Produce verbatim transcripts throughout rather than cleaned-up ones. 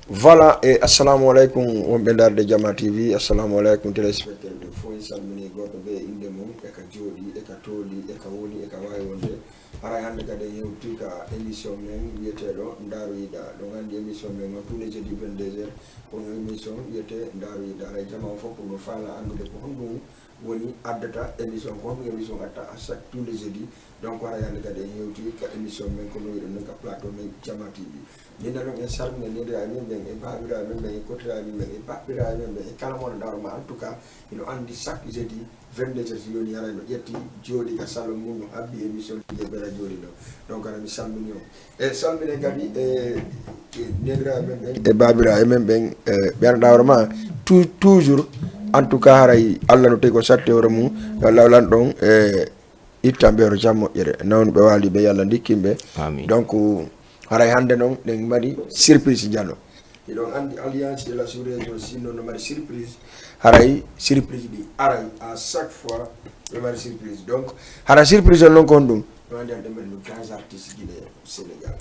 Voilà, e assalamu aleykum wonɓe ndaarde Jama T V, assalamu aleykum téléspectateur ɓe fof, en calmini gooto ɓe innde mum, e ka jooɗi, e ka tooli, e ka woni, e ka waawi wonde. Haray hannde kadi en yewti ka émission men wiyeteeɗo Ndaaroyiɗa. Ɗon anndi émission men on tous les jeudis vingt-deux heures, ko on émission wiyetee Ndaaroyiɗa. Haray jama o fof ko no faala anndude ko honɗum woni addata émission, ko honɗum émission addata à chaque tous les jeudis. Donc haray hannde kadi en yewti ka émission men ko no wiɗen non ka plateau men Jama T V. Min noon en calmina nenndiraaɓe men ɓen, e baabiraaɓe men ɓen, e kotiraaɓe men ɓen, e bappiraaɓe men ɓen, e kala mo wonɗo Daaro ma. En tout cas, hino anndi chaque jeudi vingt-deux heures si yoni haray no ƴetti jooɗi ka salon mum, no habbi émission Liggey Bela jooɗi ɗo. Donc haray mi salmini on. E salmine kadi e, e nenndiraaɓe men ɓen, e baabiraaɓe men ɓen, e ɓerɗa hoore ma, tou-, toujours, en tout cas, haray Allah no tagi ko satti hoore mum, yo Allah lan ɗon, e ittan ɓe hoto jam moƴƴere. Nawnuɓe waaliɓe, yo Allah ndikkin ɓe. Amin. Donc, haray hannde noon, ɗen mari surprise njano. Hiɗon anndi Alliance de la Sous-Région, sinno no mari surprise. Haray surprise ɗi aray à chaque fois, ɓe mari surprise. Donc, hara surprise on noon ko honɗum? Ɗon anndi hannde mari no grands artistes Guinée, Sénégal.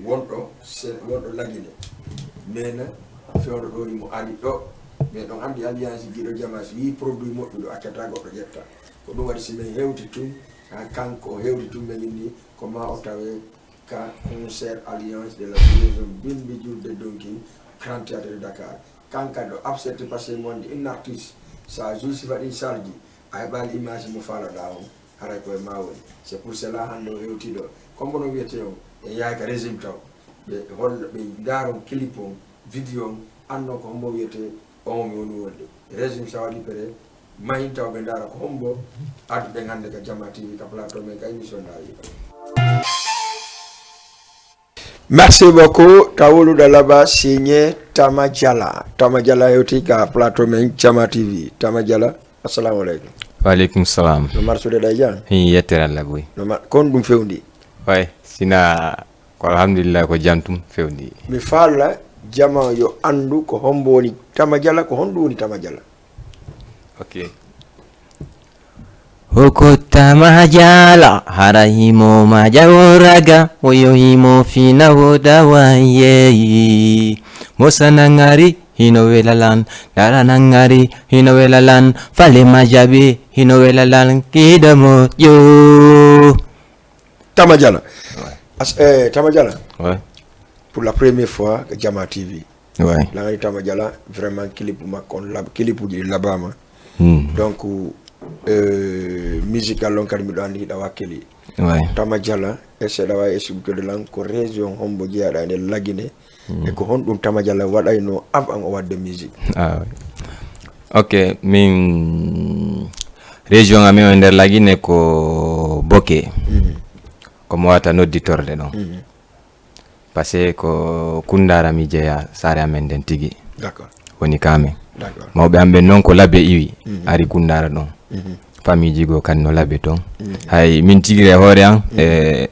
Wonɗo Se-, wonɗo Lagine. Mena fewndo ɗo himo ari ɗo. Mais ɗon anndi Alliance giɗo jama, so yii produit moƴƴuɗo, accata goɗɗo ƴetta. Ko ɗum waɗi si men hewti tun, haa kanko o hewti tun, men inni ko ma o tawe ka concert Alliance de la Sous-Région, bimbi julde donki, Grand Théâtre de Dakar. Kanka ɗo absente passé mo anndi un artiste, sa joue si waɗi salji, a heɓaali image mo faalaɗaa on, haray ko e ma woni. C'est pour cela hannde o hewti ɗo. Comme no wiyetee on, en yahay ka régime taw. Ɓe holla, ɓe ndaaron clip on, vidéo on, anndon ko hombo wiyetee, on mi woni wonde. Régime sa waɗi pere, mahin taw ɓe ndaara ko hombo adduɗen hannde ka Jama T V, ka plateau men, ka émission Ndaaroyiɗa. Merci beaucoup, Tawuluɗa Laba, signé Tama Jala. Tama Jala hewti ka plateau men Jama T V. Tama Jala, assalamu aleykum. Wa aleykum salam. No marsude ɗa e jam? Hi, yettere Allah boy. No mar-, kon ɗum fewndi? Way, sina ko alhamdulillah ko jam tum fewndi. Mi faala jama yo anndu ko hombo woni Tama Jala, ko honɗum woni Tama Jala? Ok. Hoko Tama Jala, hara himo maja woraga, oyo himo fina woda waye. Mosa nangari, hino welalan, dara nangari, hino welalan, fale majabe, hino welalan, kida mojo. Tama Jala. Ouais. As-, eh, Tama Jala. Ouais. Pour la première fois, Jama T V. Ouais. Langani Tama Jala, vraiment, clip makko on lab-, clip uji ɗi labama. Hmm. Donc, euh, musical on kadi miɗo anndi hiɗa wakkili. Ouais. Tama Jala, est-ce que aɗa waawi expliquer de lan ko région hombo jeyaɗa e nder Lagine? Hmm. E ko honɗum Tama Jala waɗayno avant o waɗde musique? Ah, ouais. Ok, min région amin o nder Lagine ko Boke. Mhm. Ko mo wata nodditorde ɗon. Mhm. Parce que ko Kundara mi jeya saare amen nden tigi. D'accord. Woni ka amen. D'accord. Mawɓe am ɓen noon ko Labe iwi, mhm, ari Kundara ɗon. Mhm. Famille ji goo kan no Labe ton. Mhm. Hay min tigi e hoore am, mhm, e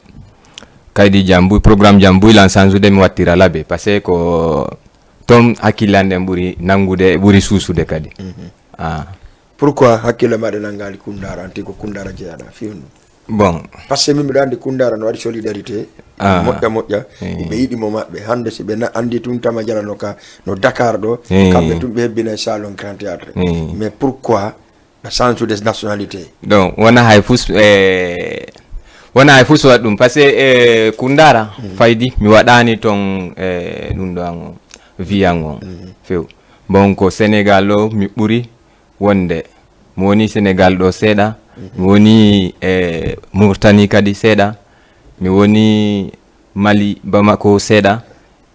kaydi jam buy, programme jam buy lan sansude mi wattira Labe. Parce que ko ton hakkille an ɗen ɓuri nangude, ɓuri suusude kadi. Mhm. Ah. Pourquoi hakkille maɗa nangaali Kundara, an tigi ko Kundara jeyaɗa? Fii honɗum? Bon. Parce que min mbiɗo anndi Kundara no waɗi solidarité, ah, moƴƴa moƴƴa, eh, ɓe yiɗi mo maɓɓe. Hannde si ɓe na-, anndi tun Tama Jala no ka, no Dakar ɗo, eh, kamɓe tun ɓe hebbinay salon Grand Théâtre. Eh. Mais pourquoi ɓe sansude nationalité? Donc, wona hay fus, eh, wona hay fus waɗi ɗum. Parce que, eh, Kundara, mm, faydi, mi waɗani ton, eh, ɗum ɗo an on, vie an on. Mm. Few. Bon, ko Sénégal ɗo mi ɓuri wonde. Mi woni Sénégal ɗo seeɗa, mhm, mi woni e Mauritanie kadi seeɗa, mi woni Mali, Bamako seeɗa,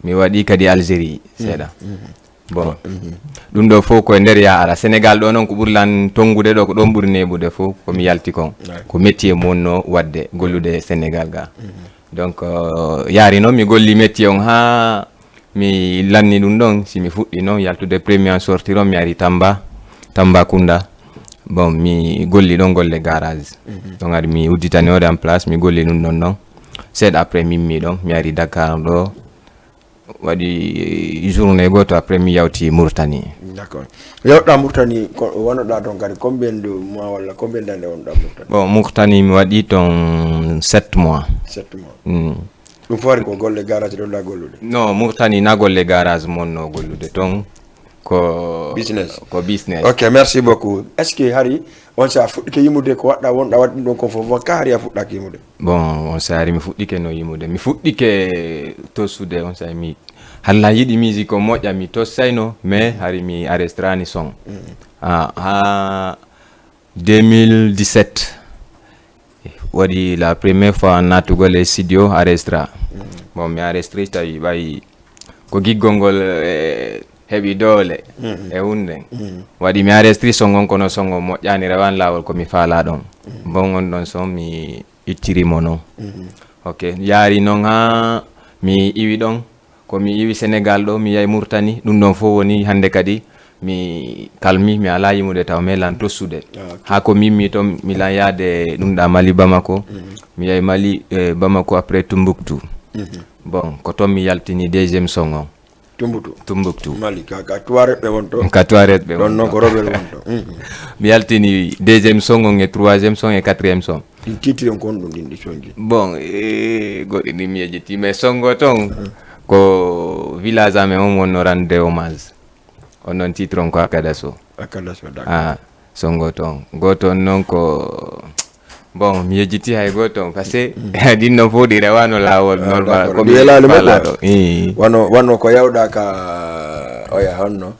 mi waɗi kadi Algérie seeɗa. Mhm, mhm. Bon, mhm, ɗum ɗo fof ko e nder ya ara. Sénégal ɗo noon ko ɓuri lan tonngude ɗo, ko ɗon ɓuri neeɓude fof, ko mi yalti kon. Ouais. Ko métier mo wonno waɗde, gollude e Sénégal ga. Mhm. Donc, euh, yaari noon mi golli métier on haa mi lanni ɗum ɗon, si mi fuɗɗi noon yaltude premier en sortir on, mi ari Tamba, Tambacounda. Bon, mi golli ɗon golle garage. Mhm. Ɗon ari mi udditani hoore am place, mi golli ɗum ɗon ɗon. Seeɗa après mi immi ɗon, mi ari Dakar ɗo. Waɗi journée gooto après mi yawti Mauritanie. D'accord. Yawɗa Mauritanie, ko wonnoɗa toon kadi, combien de mois walla combien d'années wonɗa Mauritanie? Bon, Mauritanie mi waɗi toon sept mois. Sept mois. Mm. Ɗum fof hari ko golle garage ɗon ɗa gollude? No, Murtani na golle garage mon no gollude ton. Ko business. Ko business. Ok, merci beaucoup. Est-ce que hari on sa fuɗɗike yimude ko waɗɗa wonɗa waɗi ɗum ɗon kon fof, ka hari a fuɗɗaki yimude? Bon, on sa hari mi fuɗɗike no yimude. Mi fuɗɗike tossude on sa mi halla yiɗi musique ko moƴƴa mi tossayno mais hari mi arestrani son. Ah, ha deux mille dix-sept waɗi la première fois nattugol e studio arestra. Bon, mi arestri tawi ɓayi ko giggol ngol e heɓi doole e hunden. Waɗi mi arestri songon kono songo moƴƴani rewan lawol ko mi fala ɗon. Bon, on ɗon son mi ittiri mo non. Ok, yaari non ha mi iwi ɗon. Ko mi iwi Senegal ɗo mi yahi Murtani, ɗum ɗon fof woni hannde kadi mi kalmi, mi alaa yimude taw mi lan tossude. Haa ko mi immi toon mi lan yahde ɗum ɗa Mali Bamako, mi yahi Mali e Bamako après Tumbuktu. Bon, ko toon mi yaltini deuxième song on. Tumbutu. Tumbuktu. Mali ka, ka tuwaret ɓe won to. Ka tuwaret ɓe won to. Ɗon noon ko rebel won to. Mi yaltini deuxième song on e troisième song e quatrième song. Ɗin titre en kon ɗum ɗin ɗi sonji. Bon, e goɗɗi ɗi mi yejjiti mais songo toon ko village amen on wonno rande hommage. On noon titre on ko Akadaso. Akadaso, d'accord. Ah, songo toon goto on noon ko bon mi yejjiti hay goto on parce que ɗin noon fof ɗi rewano lawol normal ko mi falaɗo. Wano wano ko yawɗa ka oya honno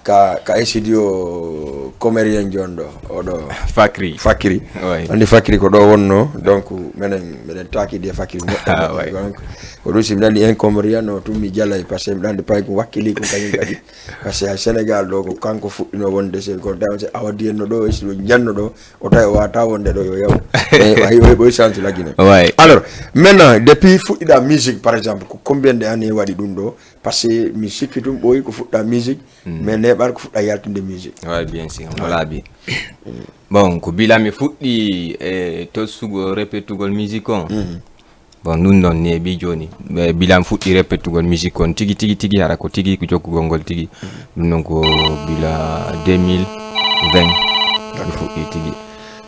ka ka studio comérien jon ɗo oɗo Fakri. Fakri. Andi Fakri ko ɗo wonno donc menen meɗen takidi e Fakri moƴƴa donc ko ɗum si mi nani en comérien no tun mi jalay parce que mi ɗandi pay ko wakkili ko kañum kadi parce que ha Sénégal ɗo ko kanko fuɗɗino wonde se ko tawi se awa diyenno ɗo e studio janno ɗo o tawi o wata wonde ɗo yo yaw. Ayi oy ɓoy santi lagine. Alors maintenant depuis fuɗɗiɗa musique par exemple ko combien de année waɗi ɗum ɗo? Parce que mi sikki tum ɓooyi ko fuɗɗa musique mais neɓal ko fuɗɗa yaltude musique. Wawi bien sûr no laabi. Bon ko bila mi fuɗɗi e tossugo répétugol musique on. Bon ɗum ɗon neeɓi jooni bila mi fuɗɗi répétugol musique on tigi tigi tigi hara ko tigi ko jokkugol ngol tigi. Ɗum ɗon ko bila deux mille vingt mi fuɗɗi tigi.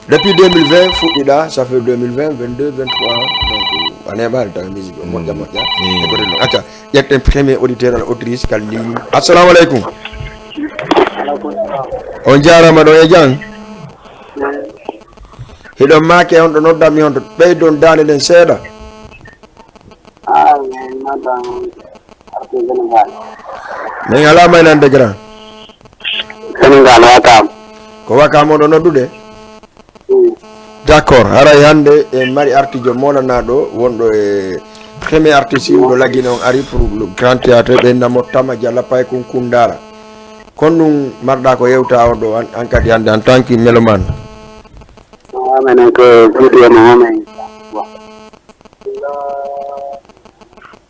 Depuis deux mille vingt fuɗɗiɗa ça fait deux mille vingt, vingt-deux, vingt-trois donc a neɓani tawi musique o moƴƴa moƴƴa e gotel noon acca. Ƴetten premier auditeur ala autrice kal ndini. Assalamu aleykum. On jarama ɗo e jang. Hiɗon maake on ɗo noddammi on to ɓeydon dande ɗen seeɗa. Min ala maynande grand. Sénégal wakam. Ko wakam on ɗo noddude. D'accord, haray hannde en mari artijo molanaɗo wonɗo e premier artiste iwɗo lagine on ari pour le grand théâtre ɓe namo tama jalla pay kun kundara. Kon ɗum marɗa ko yewta on ɗo an kadi hannde en tant que mélomane. Menen ko video mo momen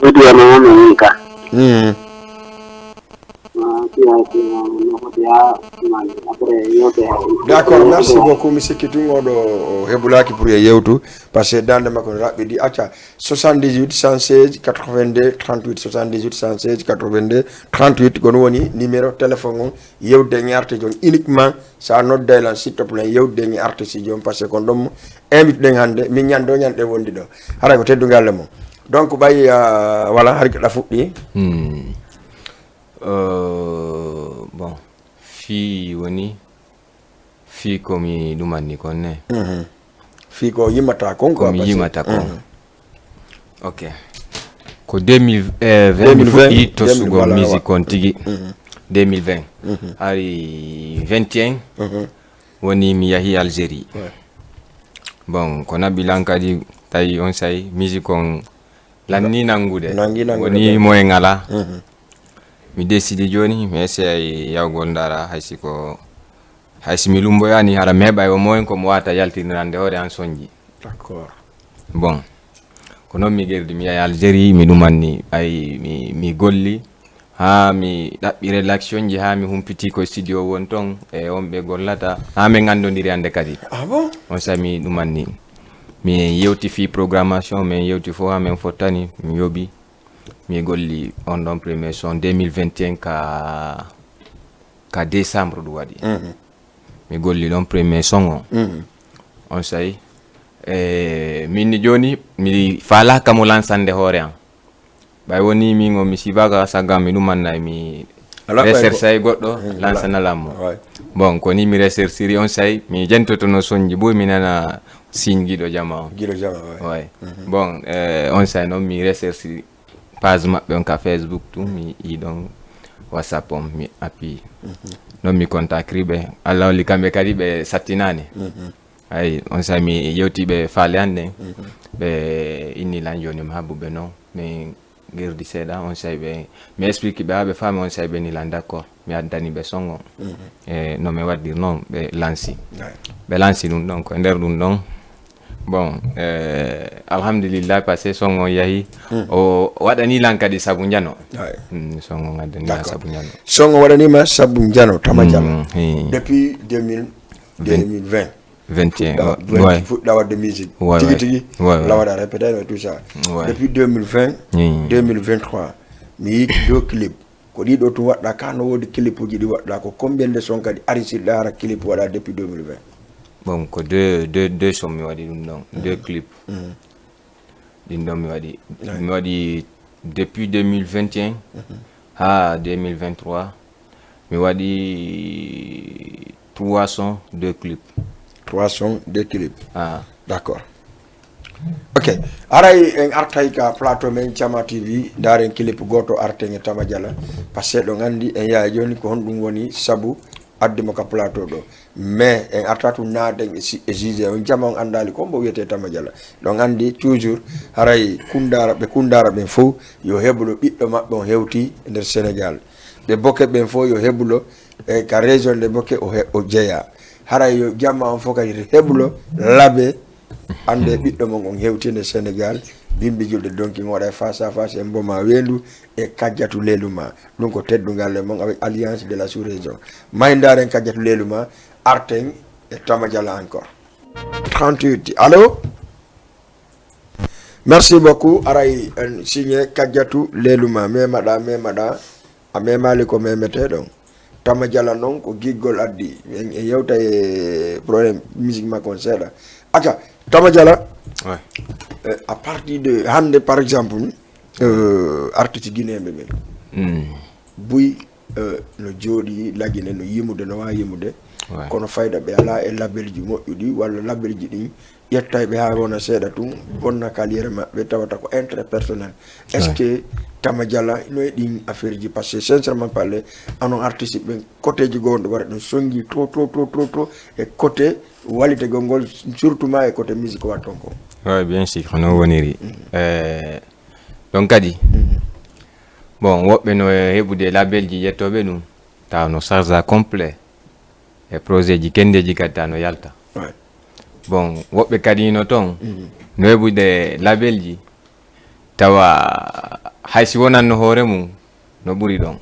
video mo momen yi ka. D'accord, merci beaucoup. Mi sikki tun oɗo o hebulaki pour e yewtu parce que dande makko no raɓɓiɗi acca. Soixante-dix-huit cent seize quatre-vingt-deux trente-huit, soixante-dix-huit cent seize quatre-vingt-deux trente-huit ko ɗum woni numéro téléphone on. Yewtude e artiste on uniquement sa nodday lan s'il te plaît yewtude e artiste on parce que kon ɗon invite ɗen hannde min ñande o ñande ɗen wondi ɗo. Haray ko teddungal le mon donc ɓay wala hari ko ɗa fuɗɗi. Bon fii woni fii ko mi ɗumanni kon ne. Fii ko yimata kon ko mi yimata kon. Ok. Ko deux mille vingt mi fuɗɗi tosugol musique on tigi. Deux mille vingt hari vingt et un woni mi yahi Algérie. Bon ko naɓi lan kadi tawi on say musique on lanni nangude woni moyen ngala. Mi décidi joni mi essayay yawgol ndara haysi ko haysi mi lumboyani hara mi heɓay o moyen ko mi wata yaltinirande hoore an sonji. D'accord. Bon ko noon mi gerdi mi yahi Algérie mi ɗumanni ay mi, mi golli ha mi ɗaɓɓi relaction ji ha mi humpiti ko studio won toon e on ɓe gollata ha min gandodiri hande kadi. Ah bon? On sa mi ɗumanni mi yewti fi programmation min yewti fof ha min fottani mi yoɓi. Mi golli on ɗon premier son deux mille vingt et un ka ka décembre ɗum waɗi. Mi golli ɗon premier son on. On say E min ni jooni mi faalaaka mo lansande hoore am. Ɓay woni min o mi sibaka sagga mi ɗumanna mi resersay goɗɗo lansana lammo. Bon, ko ni mi resersiri on say mi jentotono sonji boy mi nana signe giɗo jama on. Giɗo jama, ouais. Bon, eh, on say noon mi resersiri page maɓɓe on ka Facebook tun mi yi ɗon WhatsApp on mi appi. Noon mi contactri ɓe, Allah holli kamɓe kadi ɓe sattinani. Ay, on say mi yewti ɓe faale an ɗen. Ɓe inni lan jooni mi habbu ɓe noon. Min gerdi seeɗa, on say ɓe mi explique ɓe haa ɓe faami, on say ɓe ni lan d'accord. Mi addani ɓe songo. E no mi waddir noon ɓe lansi. Ɓe lansi ɗum ɗon ko e nder ɗum ɗon. Bon, eh, alhamdulillah, parce que songo yahi o waɗani lan kadi sabu njano. Songo ngaddani lan sabu njano. Songo waɗanima sabu njano Tama Jalla. Depuis deux mille, deux mille vingt. vingt et un. Fuɗɗa wa- ouais. Fuɗɗa wadde musique. Ouais, tigi ouais. Tigi. Ouais, ouais. Lawaɗa répété no tout ça. Ouais. Depuis deux mille vingt, deux mille vingt-trois, mi yiiti deux clip. Ko ɗiɗo tun waɗɗa ka no woodi clip uji ɗi waɗɗa ko combien de son kadi arisirɗa hara clip waɗa depuis deux mille vingt? Bon, ko deux, deux, deux son mi waɗi ɗum ɗon. Deux clip. Ɗin ɗon mi waɗi. Ouais. Mi waɗi depuis deux mille vingt et un haa deux mille vingt-trois. Mi waɗi trois sons, deux clips. Trois sons, deux clips. Ah. D'accord. Ok. Aray en artay ka plateau men Cama T V, ndaren clip goto arten e Tama Jalla. Parce que ɗon andi en yaha joni ko honɗum woni sabu addi mo ka plateau ɗo. Mais en arta tun naaden e si- e juge on jama on andali ko mbo wiyete Tama Jalla. Ɗon andi toujours haray kundara ɓe kundara ɓen fof yo hebulo ɓiɗɗo maɓɓe on hewti e nder Sénégal. Ɓe boke ɓen fof yo hebulo e ka région de boke o he- o jeeya. Haray yo jamma on fof kadi hebulo labe ande ɓiɗɗo mon on hewti e nder Sénégal. Bimbi julde donki on waɗa e face à face e mboma wendu e kajjatu leluma. Ɗum ko teddungal e mon avec Alliance de la Sous-Région. Mayndaaren kajjatu leluma arten e Tama Jalla encore. Trente-huit. Allô? Merci beaucoup. Aray en signé kajjatu leluma. Memaɗa, memaɗa. A memali ko memete ɗon. Tama Jalla noon ko giggol addi. En, en yewta e problème musique makko on seeɗa. Aka, Tama Jalla. Ouais. Euh, à partir de hannde, par exemple, euh, artiste guinéen ɓe ɓen. Buy, euh, no jooɗi Lagine, no yimude, no waawi yimude. Ouais. Kono fayda ɓe alaa e labelji moƴƴuɗi, walla labelji ɗin ƴettay ɓe haa wona seeɗa tun, bonna carrière maɓɓe, tawata ko intérêt personnel. Est-ce que Tama Jalla no e ɗin affaire ji? Parce que sincèrement parler, anon artiste ɓen, côté ji goo ɗo waɗa ɗum songi trop, trop, trop, trop, trop, e côté walitegol ngol, surtout ma e côté musique ko watton ko. Ouais, bien sûr, hono woniri. Eh, ɗon kadi, bon, woɓɓe no heɓude labelji ƴettooɓe ɗum, tawa no charge à complet e projet ji kenndeeji kadi tawa no yalta. Ouais. Bon, woɓɓe kadi no toon, no heɓude labelji, tawa hay si wonanno hoore mum, no ɓuri ɗon.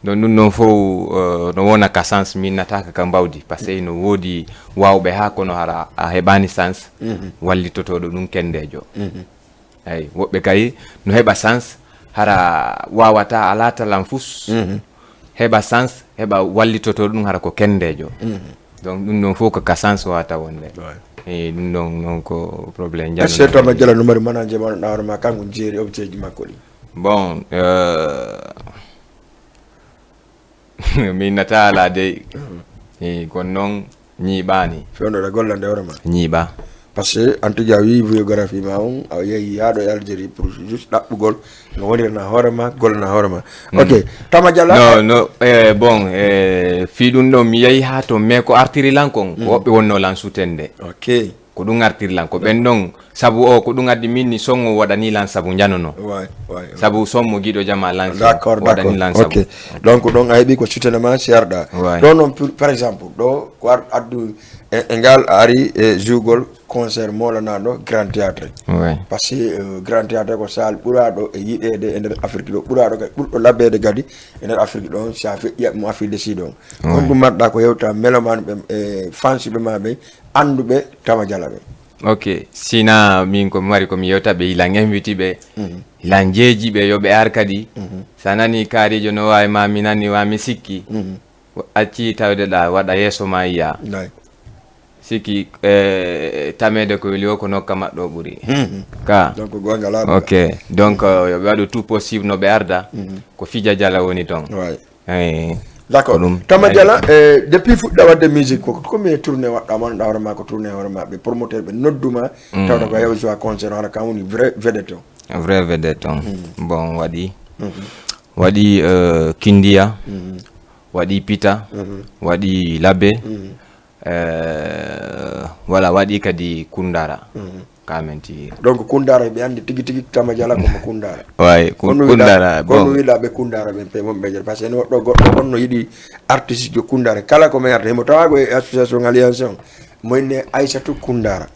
Donc ɗum ɗon fof, eh, no wona ka sens, min nataaka ka mbawdi, parce que no woodi waawɓe haa kono hara a heɓaani sens wallitotooɗo ɗum kenndeejo. Eyi, woɓɓe kay no heɓa sens, hara waawata, alaa talan fus, heɓa sens, heɓa wallitotooɗo ɗum hara ko kenndeejo. Donc ɗum ɗon fof ko ka sens wata wonde. Eyi, ɗum ɗon noon ko problème. Est-ce que Tama Jalla no mari manager ma, no ɗawata ma, kanko jeeri objet ji makko ɗi? Bon, eh, min nata alaa dey. Eh, kono noon ñiiɓaani. Fewndo ɗa gollande hoore ma? Ñiiɓa. Parce que en tout cas, a wii biographie ma on, a yehi haa ɗo e Algérie pour juste ɗaɓɓugol no wonirana hoore ma, gollana hoore ma. Ok, Tama Jalla. No, no, eh, bon, eh, fii ɗum ɗo mi yehi haa to, mais ko artiri lan kon, ko woɓɓe wonno lan sutende. Ok. Ko ɗum artiri lan, ko ɓen ɗon, sabu o, ko ɗum addi min ni songo waɗani lan sabu njanono. Ouais, ouais, ouais. Sabu sommo giɗo jama lan. D'accord, waɗani d'accord. Lan sabu. Ok. Donc ɗon a heɓi ko sutene ma serɗa. Ouais. Ɗo noon, pour- par exemple, ɗo ko ar- addu e, e ngal a ari e jugol concert molanaɗo Grand Théâtre. Ouais. Parce que, euh, Grand Théâtre ko salle ɓuraɗo e yiɗede e nder Afrique ɗo, ɓuraɗo kadi, ɓurɗo labede kadi e nder Afrique ɗon, si a feƴƴi mo Afrique de Sud on. Ouais. Honɗum marɗa ko yewta mélomane ɓe, e fans ɓe ma ɓe, annduɓe Tama Jalla ɓe? Ok, sina min ko mi wari ko mi yewta ɓe, ilan inviti ɓe, ilan jeeji ɓe yo ɓe ar kadi. Sa nani kaarijo no wawi ma mi nani wa mi sikki. Acci tawde ɗa waɗa yeeso ma yiya. Nay. Siki eh, tamede ko weli o ko nokka maɗɗo ɓuri. Ka. Donc gonga laaɓa. Ok. Donc euh, yo ɓe waɗu tout possible no ɓe arda. Ko fija jala woni ton. Ouais. Eh, D'accord. Ko ɗum. Tama Jala, eh, depuis fuɗɗa wadde musique ko ko mi tourné waɗɗa man ɗa hoore ma ko tourné hoore ma ɓe promoteur ɓe nodduma tawta ko yaw joie concert hara kan woni vrai vedette o. Vrai vedette on. Bon waɗi waɗi euh, Kindiya, waɗi Pita, waɗi Labe. Euh, voilà, waɗi kadi Kundara. Kamen tigi. Donc Kundara ɓe andi tigi tigi Tama Jala komo Kundara. Way Kono Kundara. Kono Bon. Wiɗa ɓe Kundara ɓen pe mon ɓe parce que no ɗo goɗɗo on no yiɗi artiste jo Kundara kala ko men arta himo tawa ko e association alliance on mo inne Aissatou Kundara.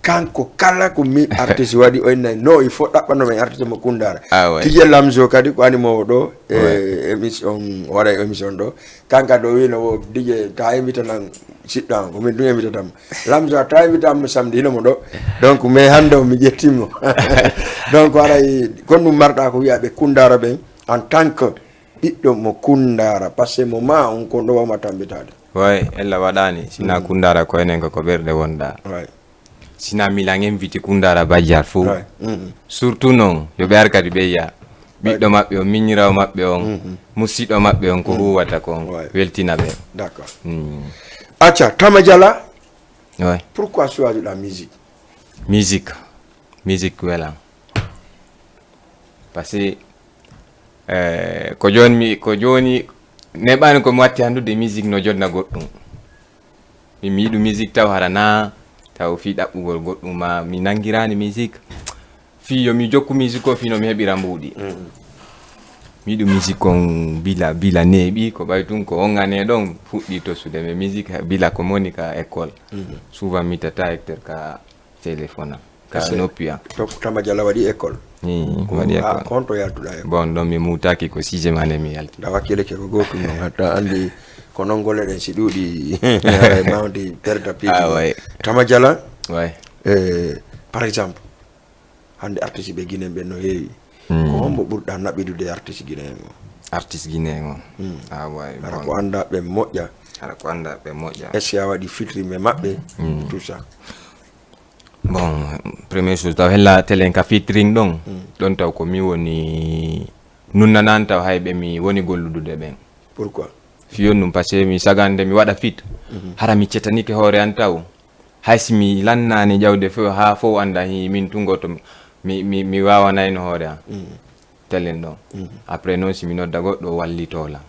Kanko kala ko mi artiste waɗi o inna no il faut ɗaɓɓanno men artiste mo Kundara. Ah, ouais. Tije Lamzo kadi ko ani mo ɗo e Ouais. émission waɗa e émission ɗo. Kanka ɗo wino o dije ta invite nan siɗɗo an ko min ɗum invite tam. Lamzo ta invite am samedi hino mo ɗo. Donc mais hande o mi ƴettimo. Donc aray kon ɗum marɗa ko wiya ɓe Kundara ɓen en tant que ɓiɗɗo mo Kundara parce que mo ma on kon ɗo wawma tambitade. Way ella waɗani sina Kundara ko enen ko ko ɓerɗe wonɗa. Ouais. Sina milan invite Kundara Badiar fof. Ouais. Mhm. Surtout noon yo ɓe ar kadi ɓe yiya ɓiɗɗo maɓɓe on miñirawo maɓɓe on musiɗɗo maɓɓe on ko huwata kon Ouais. Weltina ɓe. D'accord. Mm. Acca Tama Jala. Ouais. Pourquoi choisir la musique? Musique musique welan parce que eh, ko joni mi ko joni neɓani komi watti handude musique no jonna goɗɗum. Min mi yiɗu musique taw harana taw fi ɗaɓɓugol goɗɗum ma mi nangirani musique. Fi yo mi jokku musique o fi no mi heɓira mbuuɗi. Mi yiɗu musique on bila bila neeɓi ko ɓay tun ko ongane ɗon fuɗɗi tosude mais musique bila ko moni ka école. Souvent mi tata hecteur ka téléphone am ka noppi am. Donc Tama Jala waɗi école. Waɗi école. Konto yaltuɗa école? Bon ɗon mi mutaki ko sixième année mi yalti. Nda wakkile ke ko gotum non hatta andi ko non golle ɗen si ɗuuɗi haray mawdi perda piiji. Ah ouais. Tama Jala. Ouais. Eh, par exemple hande artiste ɓe Guinée ɓen no heewi. Ko hombo ɓurɗa naɓidude artiste Guinée en o? Artiste Guinée en o. Ah ouais. Hara ko anda ɓe moƴƴa. Hara ko anda ɓe moƴƴa. Est-ce que a waɗi featuring e maɓɓe? Tout ça. Bon, première chose taw hella telen ka featuring ɗon. Ɗon taw ko mi woni nunnanan taw hay ɓe mi woni golludude ɓen. Pourquoi? Fiyon ɗum parce que mi sagande mi waɗa fit. Hara mi cetanike hoore an taw. Hay si mi lannani ƴawde fof ha fof anda hi min tungoto mi mi mi wawanayno hoore an. Telen ɗon. Après noon si mi nodda goɗɗo wallitola.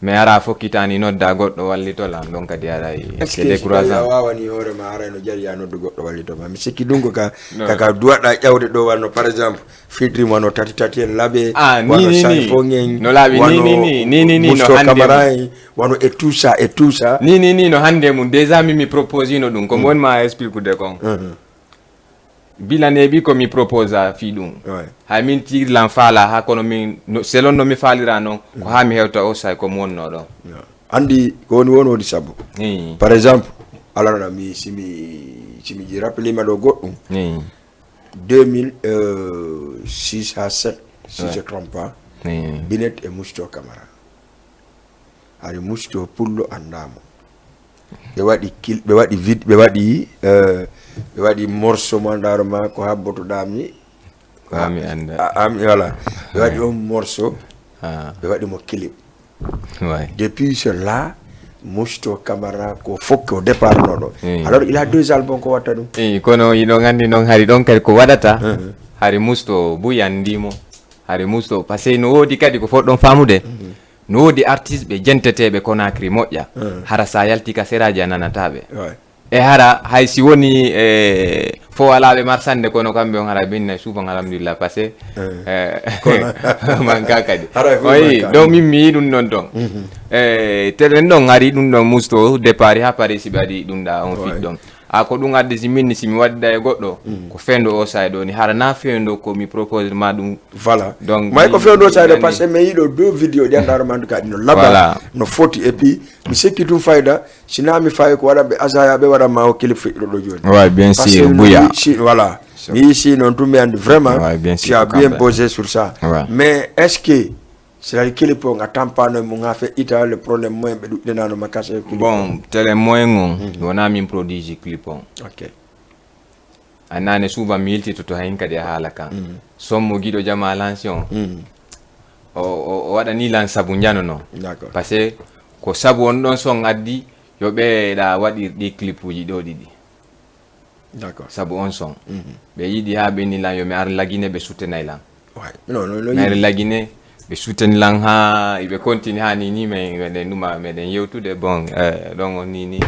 Mais ara fokkitani nodda goɗɗo wallitola ɗon kadi aray. C'est décourageant. A wawani hoore ma aray no jari ya noddu goɗɗo wallito ma mi sikki ɗum ko ka kaka duwaɗa ƴawde ɗo wanno par exemple fitri wano tati tati en laɓe. Ah, wano ni, ni, ni. No laaɓi ni, ni, ni, ni, ni, no hande. Camara en wano e tout ça e tout ça. Ni ni ni no hande mum déjà mi mi proposino ɗum ko mi woni ma expliqude kon. Bila neeɓi ko mi proposa fii ɗum. Hay min tiiɗi lan faala ha kono min selon no mi faalira noon ko ha mi hewta o say ko mi wonno ɗo. Andi ko woni won woni sabu. Par exemple alanoɗa mi simi simi ji rappelima ɗo goɗɗum. Deux mille six ha sept si je trompe pas. Binet e Musto Camara. Hari musto pullo anndaamo. Ɓe waɗi kil ɓe waɗi vid ɓe waɗi ɓe waɗi morso ma ndaro ma ko habbotoɗa mi. Ami anda. Ami wala ɓe waɗi on morso. Ɓe waɗi mo clip. Depuis cela musto Camara ko fokke o départ noɗo. Alors il a deux albums ko watta ɗum. Kono iɗon andi noon hari ɗon kadi ko waɗata. Hari musto buy andimo. Hari musto parce que no woodi kadi ko fof ɗon famude. No woodi artiste ɓe jenteteeɓe Conakry moƴƴa. Hara sa yalti ka seraaji a nanataaɓe. E hara hay si woni e fo walaaɓe marsande kono kamɓe on hara binna souvent alhamdulillah parce que manka kadi oyi donc min mi yi ɗum ɗon ton. E telen ɗon ari ɗum ɗon musto départ ha paris si ɓe waɗi ɗum ɗa on fit ɗon. A ko ɗum addi si min si mi waɗida e goɗɗo ko fewndo o saay ɗo ni hara na fewndo ko mi propose ma ɗum. Voilà. Donc may ko fewndo saay ɗo parce que mi yiɗo deux vidéo ɗi annda hoore ma andu ka ɗino laba no foti et puis mi sikki tum fayda sina mi fayi ko waɗanɓe asaya ɓe waɗan ma o clip fiɗɗo ɗo joni. Ouais bien sûr buya si voilà. Mi yi si noon tum mi andi vraiment. Ouais bien sûr. Tu as bien posé sur ça. Mais est-ce que C'est-à-dire clip on a tampano mo nga fe ita le problème moyen ɓe ɗuɗɗenano makase clip. Bon, tele moyen on wona min produit ji clip on. Ok. A nane souvent mi yiltito to hayin kadi a haala kan. Son mo giɗo jama lansi on. O o- o waɗani lan sabu njanono. D'accord. Parce que ko sabu on ɗon son addi yo ɓeeɗa waɗir ɗi clip uji ɗo ɗiɗi. D'accord. Sabu on son ɓe yiɗi ha ɓe ni lan yo mi ar lagine ɓe suttenay lan. Ouais. Non, non, non. Mi ar lagine ɓe suttani lan ha ɓe continue ha ni ni mais meɗen numa meɗen yewtude bon eh, ɗon on ni ni.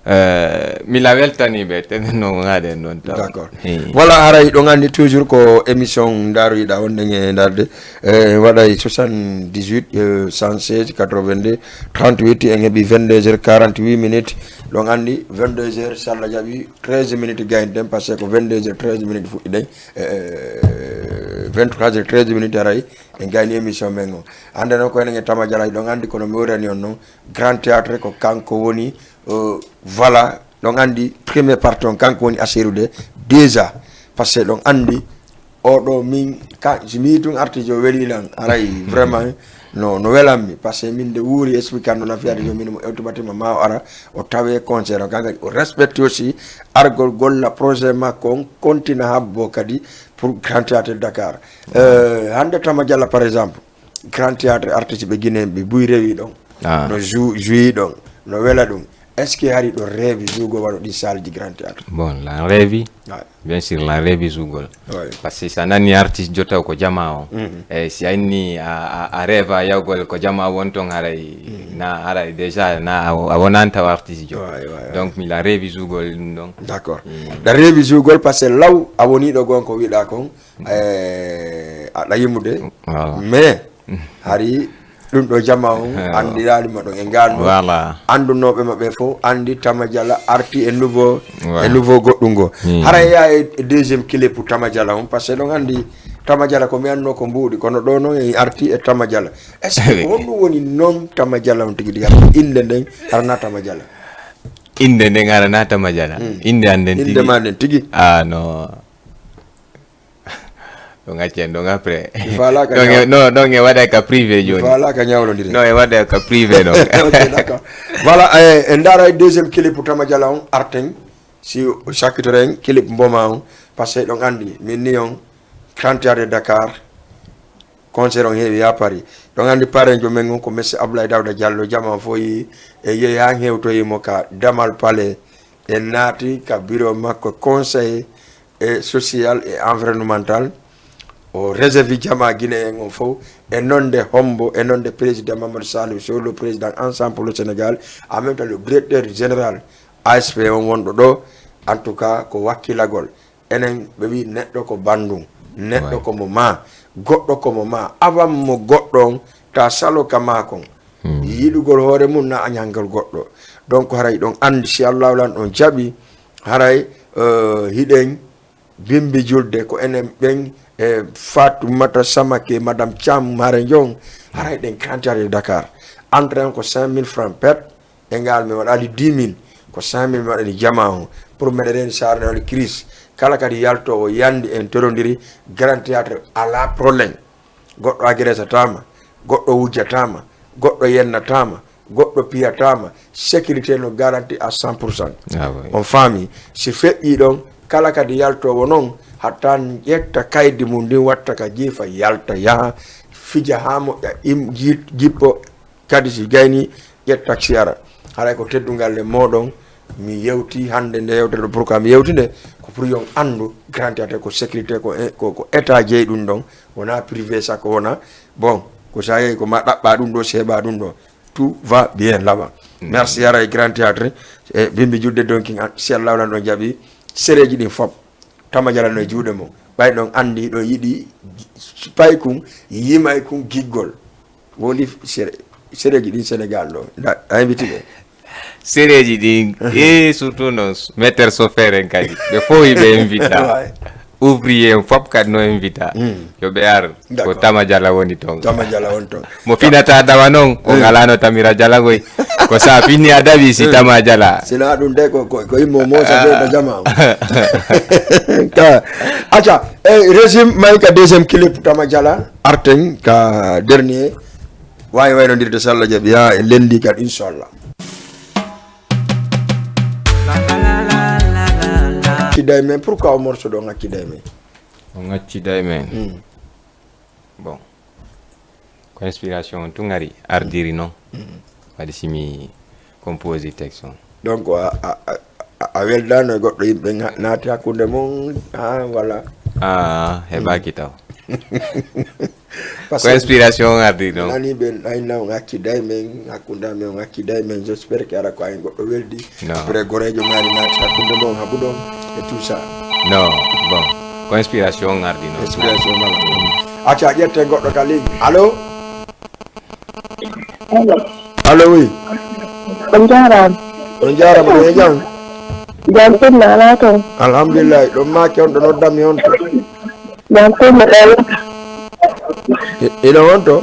Eh, mi la weltani ɓe tenen non haɗen ɗon taw. D'accord. Voilà, haray ɗon anndi toujours ko émission ndaroyiɗa on ɗen e ndarde. Eh, waɗay soixante-dix-huit, eh, cent seize, quatre-vingt-deux, trente-huit, en heɓi vingt-deux heures quarante-huit minutes. Ɗon anndi vingt-deux heures, so Allah jaɓi, treize minutes gayni ɗen, parce que ko vingt-deux heures treize minutes fuɗɗi ɗen. Eh, vingt-trois heures treize minutes haray en gayni émission men o. Hannde noon ko enen e Tama Jala, ɗon anndi kono mi wordani on noon. Grand Théâtre ko kanko woni, eh, voilà, ɗon anndi premier partie on kanko woni assurude déjà. Parce que ɗon anndi oɗo min ka, si mi tun artiste o weli lan, haray vraiment no, no welanmi. Parce que min nde wuuri expliquer no na fiyata jom min mo ewtubatima ma o ara, o tawe concert o, kan kadi o respecte aussi argol golla projet makko on, continue habbo kadi pour Grand Théâtre Dakar. Euh, hannde Tama Jala par exemple, Grand Théâtre artiste ɓe Guinée ɓe buy rewi ɗon. Ah. No jou- jouyi ɗon, no wela ɗum. Est-ce que hari ɗo rêve jougo waɗo ɗi salle du Grand Théâtre? Bon, la rêve, Ouais. bien sûr, la rêve jougo. Ouais. Parce que si a nani artiste jotta ko jama o. E si a inni a, a, a rêve a yawgol ko jama won ton haray na haray déjà na a, a wonanta o artiste jo. Ouais, ouais, ouais. Donc mi la rêve jougo ɗum ɗon. D'accord. Ɗa reewi jougo parce que law a woni ɗo gon ko wiɗa kon, eh, aɗa yimude. Voilà. Mais hari ɗum ɗo jama on anndiraali ma ɗon e ngal ɗo. Voilà. Anndunooɓe ma ɓe fof anndi Tama Jala arti e nouveau Ouais. e nouveau goɗɗum ngo. Mm. Hara yaa e deuxième clip Tama Jala on, parce que ɗon anndi Tama Jala ko mi annoo ko mbuuɗi, kono ɗo noon en arti e Tama Jala. Est-ce que ko honɗum woni noon Tama Jala on tigi tigi? Hara innde nden hara na Tama Jala. Innde nden hara na Tama Jala. Innde an nden Innde tigi. Ma nden tigi. Ah non. Ɗon accen ɗon après. Mi faalaaka Ɗon e- ñaw- non ɗon e waɗa ka privé Mi joni. Faalaaka ñawlondire. Non e waɗa ka privé ɗon. Ok, d'accord. Voilà, e, en ndaara e deuxième clip Tama Jala on arten, si o sakkitoren clip mboma on, parce que ɗon anndi min ni on Grand Théâtre de Dakar, concert on heewi yaa Paris. Ɗon anndi parenjo men on ko Monsieur Abdoulaye Daouda Diallo, jama on fof yi e yehi haa hewtoyi mo ka Damal Palais, en naati ka bureau makko conseil et social et environnemental. O réserve jama Guinée en on fof, e nonde hombo, e nonde président Mamadou Salif Sow, le président Ensemble pour le Sénégal, en même temps le directeur général A S P on wonɗo ɗo. En tout cas ko wakkilagol. Enen ɓe wi neɗɗo ko bandum, neɗɗo Ouais. Ko mo ma, goɗɗo ko mo ma, awan mo goɗɗo on ta salo ka ma kon. Yiɗugol hoore mum na a ñangol goɗɗo. Donc haray ɗon anndi si Allahu lan ɗon jaɓi, haray, euh, hiɗen bimbi julde ko enen ɓen e Fatoumata Samake, Madame Thiam, haray jon, haray ɗen Grand Théâtre de Dakar. Entrée on ko cinq mille francs pet, e ngal mi waɗali dix mille, ko cinq mille mi waɗani jama on. Pour meɗa reeni saare ne waɗi crise. Kala kadi yaltoowo yandi en torodiri, Grand Théâtre ala problème. Goɗɗo agresataama, goɗɗo wujjataama, goɗɗo yennataama, goɗɗo piyataama, sécurité no garanti à cent pour cent. Ah, oui. On faami, si feƴƴii ɗon, kala kadi yaltoowo noon, hatta ƴetta kaydi mum ndin, watta ka jiifa, yalta, yaha, fija haa moƴƴa, im-, ji-, jippo, kadi si gayni, ƴetta si ara. Haray ko teddungal e mooɗon, mi yewti hannde nde yewtere ɗo, pourquoi mi yewti nde? Ko pour yon anndu Grand Théâtre ko sécurité, ko, ko, ko état jeyi ɗum ɗon, wona privé, sakko wona, bon, ko sa yehi ko ma ɗaɓɓa ɗum ɗo, seeɓa ɗum ɗo, tout va bien là-bas. Merci haray Grand Théâtre, e bimbi julde donkin an, si Allah lan ɗon jaɓi, sereji ɗin fop, Tama Jala no e juuɗe mum, ɓay ɗon anndi ɗo yiɗi paykun, yimaykun giggol. Woni sere-, sereji ɗin Sénégal ɗo, da, a invité ɓe. Sereji ɗin e surtout noon metteur chauffeur en kadi ɓe fof hiɓe invita. Ouais. Ouvrier en fop kadi no invita. Yo ɓe ar ko D'accord. Tama Jala woni toon. Tama Jala on toon. Mo finata dawa noon o ngalano Tamira Jala goy. Ko sa finni a dawi si tama jala. Sina ɗum de ko, ko, ko immo mo sa be da jama. Ka, acha, eh, resim mai ka deuxième clip tama jala, arten ka dernier. Wawi wayno ndirde salla jabi ha e lendi kan, inshallah. Kidai men, pourquoi o morceau ɗo ngakki dai men? O ngacci dai men. Hmm. Bon. Ko inspiration on tun ari, ardiri non. Waɗi si mi composé texte on. Donc, a, a, a, a weldano e goɗɗo, yimɓe nga-, naati hakkunde mon, ah, voilà. Ah, heɓaki taw. Parce Ko que inspiration on ardi non. Nani ɓe, ay, na on acciday men, hakkunde amen on acciday men, j'espère que ara ko ay goɗɗo weldi. Non. Après, goreejo maari naati hakkunde mon, haɓu ɗon e tout ça. Non, bon. Ko inspiration on ardi non. Inspiration mala. Acca, ƴetten goɗɗo ka ligne. Allo? Allo. Allo, oui. On jaaraama. On jaaraama, ɗo e jam? Jam sunna alaa toon. Alhamdulillahi, ɗum maaki on ɗo noddami on to. Jam sunna ɗo. I-, iɗo on to?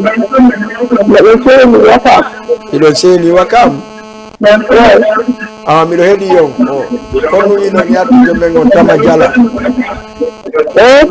Mbeɗo seeni Wakam. Iɗo seeni Wakam? Eey. Ah, miɗo heɗi on. Oh. Kono wino mi artude men on tama jala. Eey.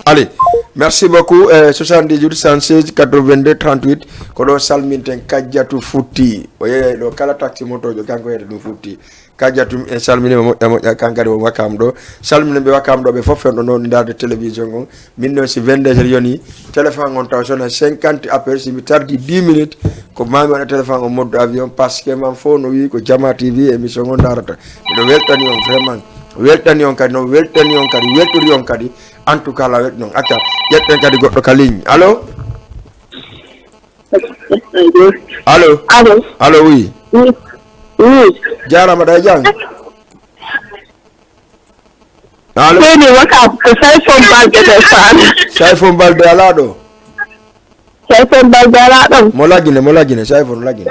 Allez, merci beaucoup. Euh, soixante-dix-huit, cent seize, quatre-vingt-deux, trente-huit. Ko ɗo salminten Kajjatu Futti. O yeeyay ɗo kala taxi motojo kanko yeeyata ɗum Futti. Kajjatu, en salmini mo moƴƴa moƴƴa, kankadi o Wakam ɗo. Salminen ɓe Wakam ɗo ɓe fof, fen ɗo noon darde télévision on. Min noon, si vingt-deux heures yoni, téléphone on taw sona cinquante appels, si mi tardi dix minutes, ko mami waɗa téléphone on mode avion, parce que man fof no wi ko Jama T V émission on darata. Miɗo weltani on vraiment, weltani on kadi, no weltani on kadi, weltori on kadi. En tout cas, la weltani on. Acca, ƴetten kadi goɗɗo ka ligne. Allo? Allo? Allo? Allo, oui. Oui. Oui. Jarama, ɗa e jam? Allo? Seydi Wakam, ko Sayfon Balde ɓe faami. Sayfon Balde alaa ɗo? Sayfon Balde alaa ɗon? Mo lagine, mo lagine, Sayfon lagine.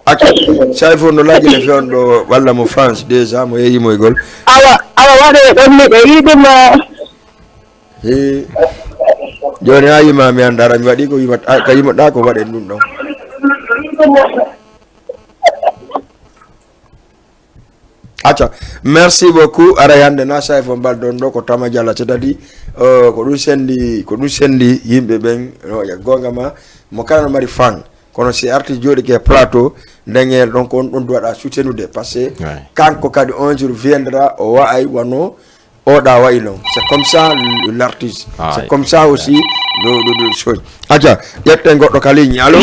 Acca, Sayfon no lagine fewndo ɗo, walla mo France déjà, mo yeeyi moygol. Awa, awa, waɗe ɗon miɗo yiɗi mo. He. Jooni a yima mi anndara, mi waɗi ko yima, a, ka yimoɗa ko waɗen ɗum ɗon. Acca, merci beaucoup. Aray hannde na Sayfo Balde on ɗo ko Tama Jalla, c'est-à-dire, euh, ko ɗum sendi, ko ɗum sendi yimɓe ɓen, no, ya gonga ma, mo kala no mari fan. Kono si arti jooɗi ke plateau, ndegel ɗon ko on ɗon duwaɗa soutenude. Parce que kanko kadi un jour viendra, o wa'ay wano oɗa wayi non. C'est comme ça l-, l'artiste. Ah, c'est comme ça aussi le, le, le chose. Acca, ƴetten goɗɗo ka ligne. Allo?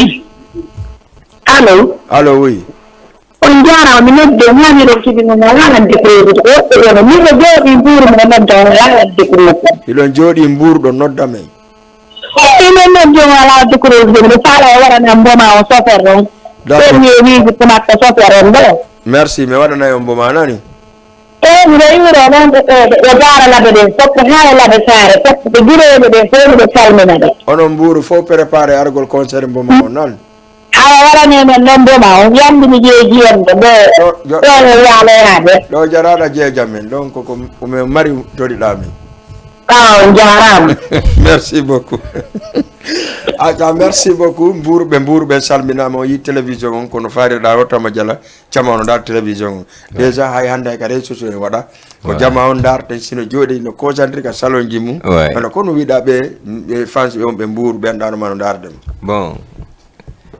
Allo? Allo, oui. On jaaraama, mi noddi on haa miɗo kiɗi mo, mi alaa ladde ko yewtude. Ko woɓɓe ɗon, miɗo jooɗii mbuuru mo nodda on, alaa ladde ko yewtude. Hiɗon jooɗii mbuuru ɗon nodda men. Miɗo noddi on, alaa ladde ko yewtude. Miɗo faala o waɗana mboma on sofer ɗon. D'accord. Premier wiiji ko makko sofer on ɗo. Merci, mi waɗanay on mboma, a nani? Eey, miɗo yuuro noon ɓe, ɓe, ɓe, ɓe jaara laɓe ɗen fof, haa e laɓe saare fof, ɓe giɗooɓe ɓen fof, miɗo salmina ɓe. Onon mbuuru fof préparé argol concert mboma on noon? Awa waɗanee men noon mboma on, yambi mi ƴeeji en ɗo, ɗo, ɗo, ɗo e yaaloyaade. Ɗo jaraɗa jeeja men, ɗon ko, ko, ko men mari toriɗa min. Awa, on jaaraama. Merci beaucoup. Acca, merci beaucoup. Mbuuru ɓe, mbuuru ɓe salminaama, o yii télévision on, kono faariɗa o Tama Jalla. Jama on ndaar télévision on. Ouais. Déjà hay hannde hay ka réseaux sociaux en waɗa. Ko jama on ndaarten sino jooɗi no concentré ka salon ji mum. Ouais. Kono ko no wiɗa ɓe, ɓe fans ɓe on ɓe mbuuru ɓe anndano ma no ndaarde mo. Bon.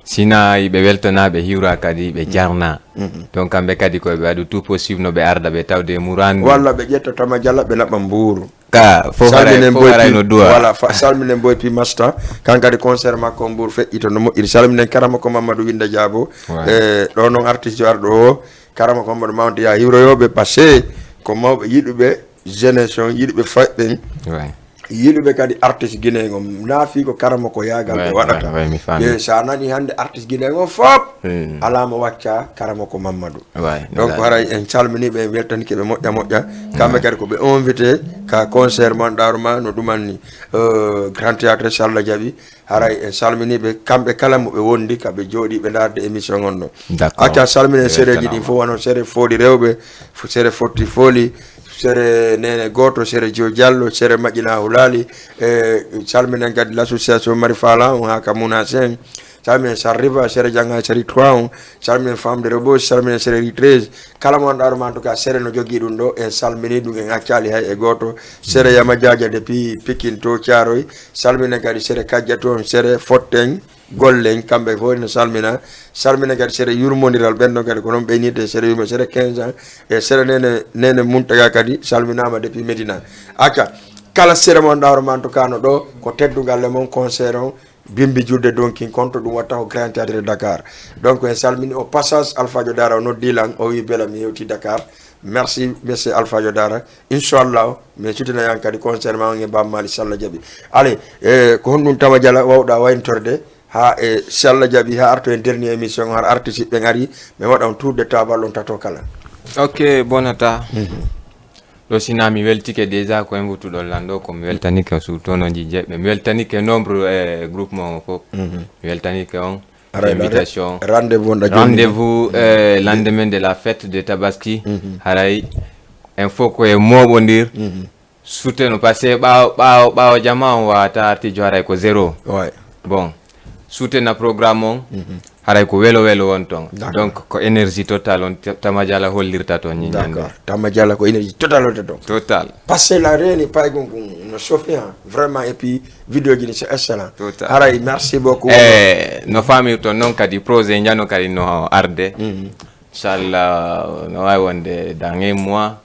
Sina yiɓe weltana, ɓe hiwra kadi, ɓe jarna. Mhm. Donc kamɓe kadi ko ɓe waɗu tout possible no ɓe arda ɓe tawde e murande. Walla ɓe ƴetta Tama Jalla ɓe laɓa mbuuru. Ka, fof haray, salminen fof Boy haray Pi, no duwa. Voilà, fa-, salminen Boy Pi Masta. Kan kadi concert makko on Mbour feƴƴi to no moƴƴiri. Salminen Karama ko Mamadou Winda Diabo. Ouais. E, ɗo noon artiste arɗo o, Karama ko Mamadou Mawnde ya hiwroyooɓe, parce que ko mawɓe yiɗuɓe jeunesse on, yiɗuɓe fayɓe ɓen. Ouais. Yiɗuɓe kadi artiste Guinée on. Naafi ko Karama ko yaagal ɓe waɗata. Ouais, ouais, mi faami. E, sa nani hannde artiste Guinée on fop, hmm, alaa mo wacca Karama ko Mamadou. Ouais, donc, no haray en calminiiɓe, en weltanike ɓe moƴƴa moƴƴa. Kamɓe kadi ko ɓe invité ka concert man, ɗaaro ma no ɗumanni, euh, Grand Théâtre, so Allah jaɓi. Haray en salminiiɓe kamɓe kala mo ɓe wondi ka ɓe jooɗi ɓe ndaarde émission on ɗo. D'accord. Acca salminen sereeji ɗin fof, wano sere Fooli Rewɓe, fo-, sere Fotti Fooli, sere nene goto, sere jo diallo, sere maƴƴina hulali. E salminen kadi l'association mari fala on ha ka muna sen. Salminen sar riva, sere janga sere trois on. Salminen femme de robos, salminen sere ri treize. Kala mo anɗa ɗum, en tout cas sere no jogui ɗum ɗo, en salmini ɗum, en accali hay e goto. Sere yama jaja depuis pikin to thiaroy. Salminen kadi sere kajja toon, sere fotten, gollen, kamɓe fof ene salmina. Salmina kadi sere yurmodiral, ɓen ɗon kadi ko noon ɓeynirde, sere yurmo, sere quinze ans, e sere nene, nene Muntaga kadi salminama depuis Medina. Acca, kala sere mo anɗa hoore ma, en tout cas no ɗo ko teddugal e mon, concert on, bimbi julde donkin konto ɗum watta ko Grand Théâtre de Dakar. Donc en salmini au passage Alpha Diodara, o noddi lan, o wi bela mi hewti Dakar. Merci monsieur Alpha Diodara. Inchallah, mais sutinayan kadi concert ma on e Baba Mali, si Allah jaɓi. Allez, e ko honɗum Tama Diala wawɗa wayntorde ha e si Allah jaɓi ha arto en dernier émission, har artiste ɓen ari, mais waɗa on tour de table on tato kala. Ok, bonata. Ɗo sina mi weltike déjà ko invituɗon lan ɗo, ko mi weltanike surtout no ji jeɓɓe, mi weltanike nombre e groupe mo fof. Mi weltanike on. Aray, invitation. Rendez-vous on ɗa jogini. Rendez-vous euh, lendemain de la fête de Tabaski. Haray en fof ko e moɓodir. Suteno parce que ɓawo ɓawo ɓawo jama on wawata artijo, haray ko zéro. Ouais. Bon, sutena programme on. Haray ko welo welo won ton. D'accord. Donc ko énergie totale on T- Tama Diala hollirta ton ñiñande. D'accord. Tama Diala ko énergie totale on ton. Total. Parce que la reeni pay gon gon no sofi ha vraiment, et puis vidéo ji ni c'est excellent. Total. Haray, merci beaucoup. E no famirton noon kadi projet njano kadi no arde. Inchallah no wawi wonde dans un mois.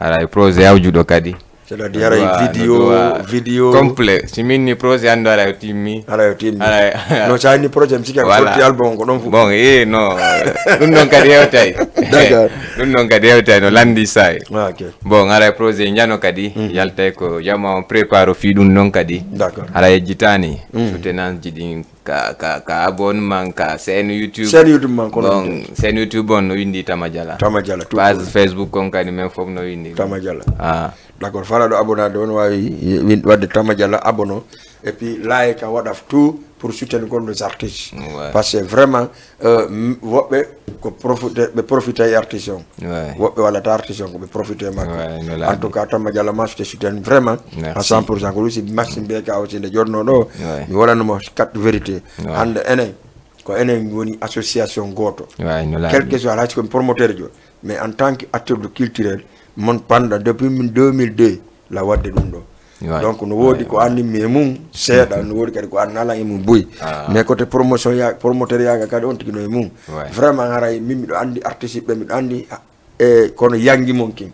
Haray projet yawjuɗo kadi. C'est-à-dire haray No dowa- vidéo no dowa vidéo complet, si min ni projet anndo haray o timmi. Haray o timmi. Haray No, sa ni projet mi sikki ko Voilà. Sorti album ko ɗon fu. Bon e no ɗum ɗon kadi hewtay. D'accord. Ɗum ɗon kadi hewtay no landi say. Ah, ok. Bon, haray projet njano kadi yaltay ko jama on prépare o fii ɗum ɗon kadi. D'accord. Haray yejjitani soutenance ji ɗin ka ka ka abonnement ka chaîne YouTube. Chaîne YouTube man kono. Bon, chaîne YouTube on no windi Tama Diala. Tama Diala tout. Page Facebook on kadi men fof no windi. Tama Diala. Ah. D'accord, fala ɗo abonné ɗon wawi win- wadde Tama Diala abonné, et puis like a waɗa tout pour soutenir les artistes. Ouais. Parce que vraiment euh, m- woɓɓe ko profité ɓe profité e artiste on. Ouais. Woɓɓe wallata artiste on ko ɓe profité e makko. Ouais, no En laaɓi. Tout cas Tama Diala ma sute soutenir vraiment Merci. À cent pour cent. Ko ɗum si machine mbiye ka aussi nde jodno ɗo. Ouais. Mi waɗanoma quatre vérité. Ouais. Hande enen ko enen woni association goto. Ouais, no Quel laaɓi. Que soit, alhaji komi promoteur jo, mais en tant que acteur de culturel, mon panda depuis min deux mille deux la wadde ɗum ɗo. Ouais. Donc no woodi ko anndinmi e mum seeɗa, no woodi kadi ko annala e mum buy. Ah. Mais côté promotion ya promoteur yaga kadi on tigi no e mum. Ouais. Vraiment haray min miɗo anndi artiste ɓe, miɗo anndi e kono yangi mon kin.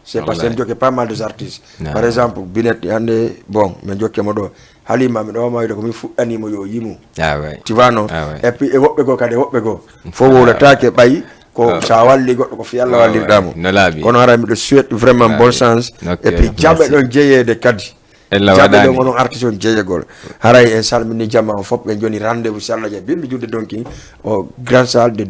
C'est parce que Wallahi. Jokke pas mal des artistes. Ah. Par exemple Binet hande, bon, min jokke mo ɗo. Halima miɗo wama wide ko min fuɗɗanimo yo yimu. Ah ouais. Tu vois non? Ah ouais. Et puis e woɓɓe goo kadi e woɓɓe goo fof wowlataake ɓay ko sa walli goɗɗo ko fi Allah wallirɗamo. No laaɓi. Kono haray miɗo souhaite vraiment bonne chance. Ok, Et puis jaɓe ɗon jeyeede kadi. Ella Jaɓe waɗani. Ɗon onon artiste on jeyegol. Haray en salmini jama on fof, ɓe joni rendez-vous si Allah jaɓi bimbi julde donki o grand salle de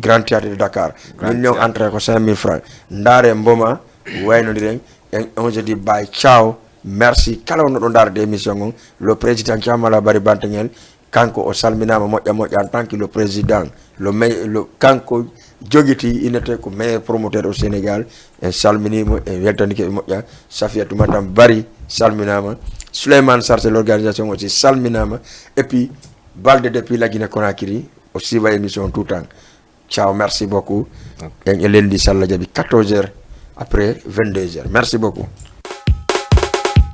grand théâtre de Dakar. Min non entrée ko cinq mille francs. Ndaare mboma waynodiren. En on je dis bye ciao. Merci kala wonno ɗo ndaarde émission on, le président Thiamala Bari Bantagnel. Kanko o salminaama moƴƴa moƴƴa en tant que le président, le may le kanko jogiti inete ko meilleur promoteur au Sénégal. En salminiimo, en weltanike ɓe moƴƴa. Safiatou madame Bari salminaama. Souleymane Sarr c'est l'organisation aussi salminaama. Et puis Balde depuis la Guinée Conakry aussi wa émission tout temps. Ciao, merci beaucoup. En e lendi salla jaɓi quatorze heures après vingt-deux heures. Merci beaucoup.